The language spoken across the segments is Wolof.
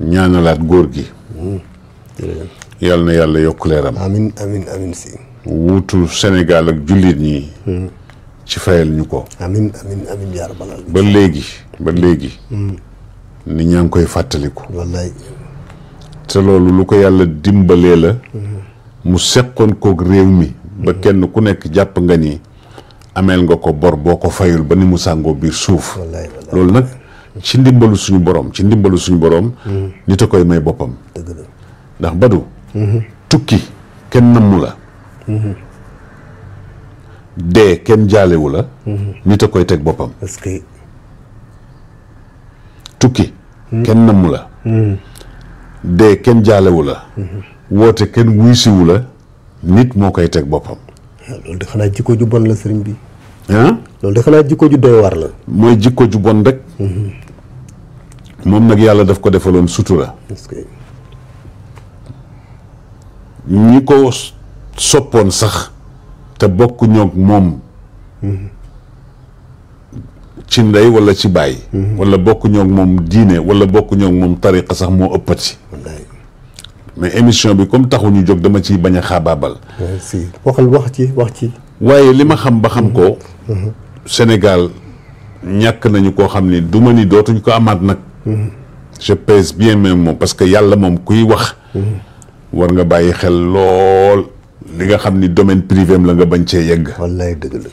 ñaanalaat góor gi yàlla na yàlla yokk leeram amin amin amin si wuutu Sénégal ak jullit ñi ci fayal ñu ko amin amin amin yaa rabbal aalamiin ba léegi nit ñaa ngi koy fàttaliku wallaay te loolu lu ko yàlla dimbalee la mu seqoon koog réew mi ba kenn ku nekk jàpp nga ni ameel nga ko bor boo ko fayul ba ni mu sàngoo biir suuf wallaay loolu nag ci ndimbalu suñu borom nit a koy may boppam dëgg la ndax Badou tukki kenn nammu la dee kenn jaalewu la nit a koy teg boppam parce que tukki kenn nammu la dee kenn jaalewu la woote kenn wuysiwu la nit moo koy teg boppam loolu de xanaa jikko ju bon la sëriñ bi loolu de xanaa jikko ju doy war la mooy jikko ju bon rek moom nag yàlla daf ko defaloon sutura parce que ñi ko soppoon sax te bokk ñoog moom ci ndey wala ci baay wala bokk ñoog moom diine wala bokk ñoog moom tariqa sax moo ëppati wallaay mais émission bi comme taxu ñu jóg dama ciy bañ a xaabaabal si wax ci waaye li ma xam ba xam ko Sénégal ñàkk nañu koo xam ni du ma ni dootuñ ko amaat nag je pèse bien même moom parce que yàlla moom kuy wax war nga bàyyi xel lool li nga xam ni domaine privé am la nga bañ cee yegg wallaay dëgg la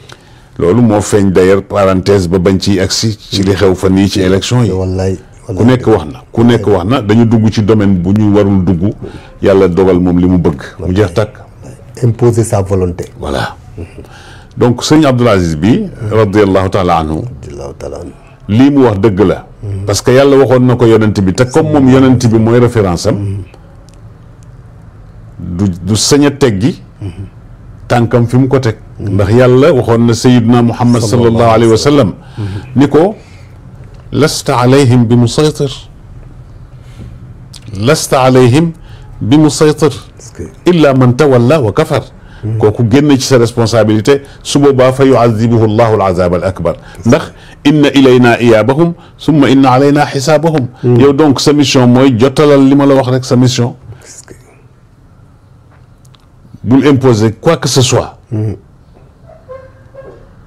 loolu moo feeñ d'ailleurs parenthèse ba bañ ciy agsi ci li xew fan yii ci élection yi wallaay ku nekk wax na dañu dugg ci domaine bu ñu warul dugg yàlla dogal moom li mu bëgg mu jeex tàkk imposer sa volonté voilà donc sëñ Abdoul Aziz bi radiallahu taala anhu lii mu wax dëgg la parce que yàlla waxoon na ko yonent bi te comme moom yonent bi mooy référence am du sañ a teggi tànkam fi mu ko teg ndax yàlla waxoon na sayiduna muhammad sallallahu alayhi wa sallam ni ko lasta alayhim bi musaytir illa man tawalla wa kafar kooku génn ci sa responsabilité su boobaa fa yuazibuhu llahu alazab al akbar ndax inna ilayna iyabahum summa inna alayna xisaabahum yow donc sa mission mooy jottalal li ma la wax rek sa mission bul imposer quoi que ce soit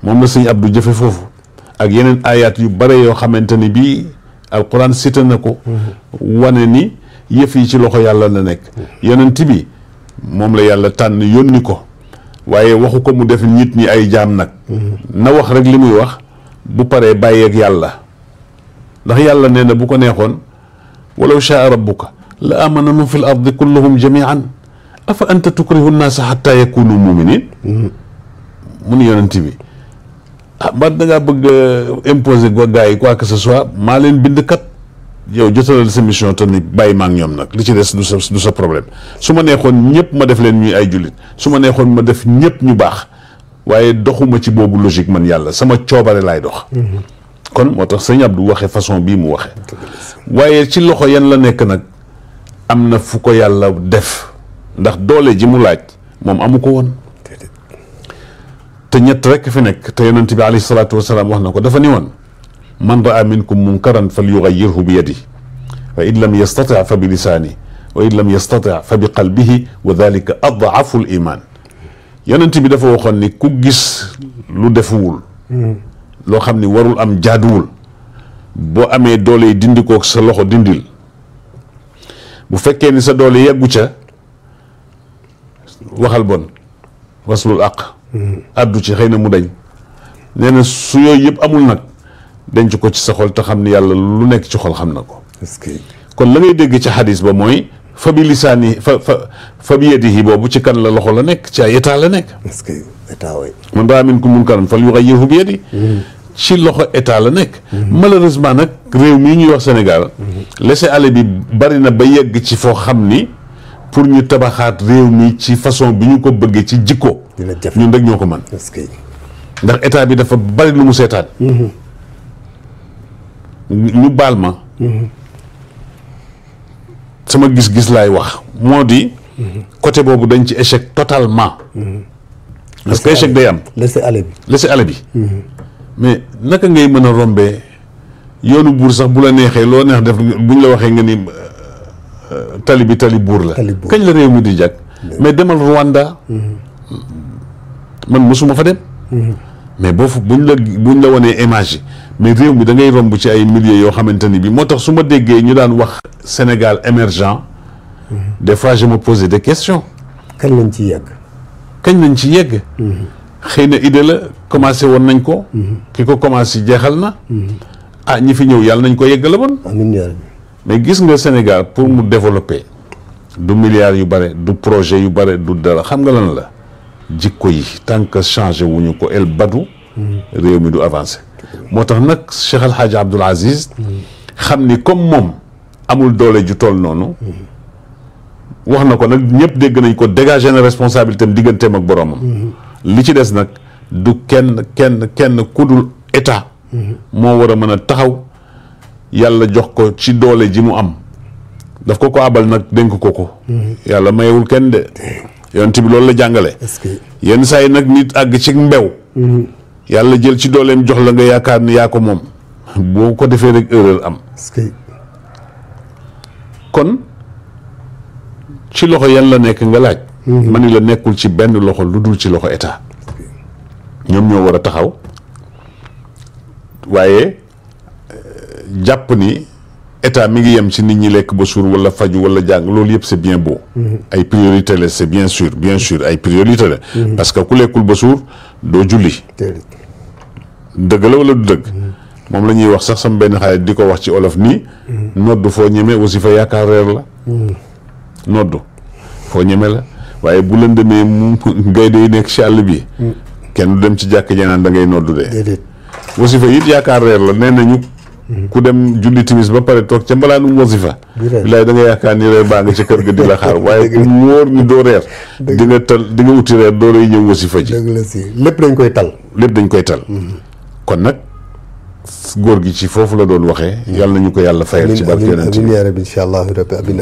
moom la sëñ Abdou jëfe foofu ak yeneen ayat yu bare yoo xamante ni bii alquran cité na ko wane ni yëf yi ci loxo yàlla la nekk yonent bi moom la yàlla tànn yónni ko waaye waxu ko mu def nit ñi ay jaam nag na wax rek li muy wax bu paree bàyyeeg yàlla ndax yàlla nee na bu ko neexoon walaw shaa rabbuka la amana man fi l ardi kulluhum jamian afa anta tukrihu nnaasa xatta yakunu muminin mu ni yonent bi ba dangaa bëgg imposer gars yi quoi que ce soit maa leen bind kat yow jotalal sa mission te ni bàyyi ma ak ñoom nag li ci des du sa problème su ma neexoon ñëpp ma def leen ñuy ay jullit su ma neexoon ma def ñëpp ñu baax waaye doxuma ci boobu logique man yàlla sama coobare laay dox kon moo tax sëñ Abdou waxee façon bii mu waxee waaye ci loxo yan la nekk nag am na fu ko yàlla def ndax doole ji mu laaj moom amu ko woon te ñett rekk fi nekk te yonent bi alayhi salaatu wasalaam wax na ko dafa ni woon man raa minkum munkaran fal yugayyirhu bi yadi fa in lam yastati fa bi lisaani wa in lam yastati fa bi qalbihi wa dalika adaafu l iman yonent bi dafa waxoon ni ku gis lu defuwul loo xam ni warul am jaaduwul boo amee doole yi dindi ko sa loxo dindil bu fekkee ni sa doole yeggu ca waxal bon waslul àq addu ci xëy na mu dañ nee na su yooyu yëpp amul nag denc ko ci sa xol te xam ni yàlla lu nekk ci xol xam na ko kon la ngay dégg ci xadis ba mooy fa bi lisaani fa bi yadihi boobu ci kan la loxo la nekk ci ay état la nekk man raa minkum munkaran fal yughayyirhu bi yadihi ci loxo état la nekk malheureusement nag réew mii ñuy wax Sénégal laisser-aller bi bari na ba yegg ci foo xam ni pour ñu tabaxaat réew mi ci façon bi ñu ko bëggee ci jikko ñun rek ñoo ko man ndax état bi dafa bari lu mu seetaan ñu baal ma sama gis-gis laay wax moo di côté boobu dañ ci échec totalement parce que échec day am laisser-aller bi mais naka ngay mën a rombee yoonu buur sax bu la neexee loo neex def buñ la waxee nga ni tali bi tali buur la. Tali buur. kañ la réew mi di jag. mais demal Rwanda. man mosuma fa dem. mais buñ la wanee image yi mais réew mi da ngay romb ci ay milliers yoo xamante ni bi moo tax su ma déggee ñu daan wax Sénégal émergent. des fois je me posais des questions. kañ lañ ci yegg. kañ lañ ci yegg. xëy na idée la commencé woon nañ ko. ki ko commencé jeexal na. ñi fi ñëw yàlla nañ ko yegg la bon. amiin yaa rabbi. mais gis nga Sénégal pour mu développer du milliards yu bare du projet yu bare du dara xam nga lan la jikko yi tant que changé wuñu ko el badu réew mi du avancé moo tax nag Cheikh El Hadj Abdoul Aziz xam ni comme moom amul doole ju toll noonu wax na ko nag ñëpp dégg nañ ko dégager na responsabilité am digganteem ak boromam li ci des nag du kenn ku dul état moo war a mën a taxaw yàlla jox ko ci doole ji mu am daf ko abal nag dénk ko yàlla mayewul kenn de yonent bi loolu la jàngale est-ce que yenn saa yi nag nit àgg ci mbew yàlla jël ci dooleem jox la nga yaakaar ni yaa ko moom boo ko defee rek erreur am est-ce que kon ci loxo yan la nekk nga laaj ma ni la nekkul ci benn loxo lu dul ci loxo état ñoom ñoo war a taxaw waaye jàpp ni état mi ngi yem ci nit ñi lekk ba suur wala faju wala jàng loolu yëpp c'est bien beau ay priorité la c'est bien sûr ay priorité la parce que ku lekkul ba suur doo julli déedéet. dëgg la wala du dëgg moom la ñuy wax sax sama benn xarit di ko wax ci olof nii noddu foo ñeme aussi fa yaakaar reer la noddu foo ñeme la waaye bu leen demee mu gaynde yi nekk ci àll bi kenn du dem ci jàkk jenaan da ngay noddu de déedéet. wasifa it yaakaar reer la nee nañu ku dem julli timis ba pare toog ca mbalaanum wasifa bilaay da nga yaakaar ni reer baa nga ca kër ga di la xaar waaye ku mu wóor ni doo reer di nga uti reer doo lay ñëw wasifa ji dëgg la si lépp dañ koy tal. lépp dañ koy tal kon nag góor gi ci foofu la doon waxee yàlla nañu ko yàlla fayal ci barke yonent bi amiin yaa rabbi incha allahu rabbi amiin.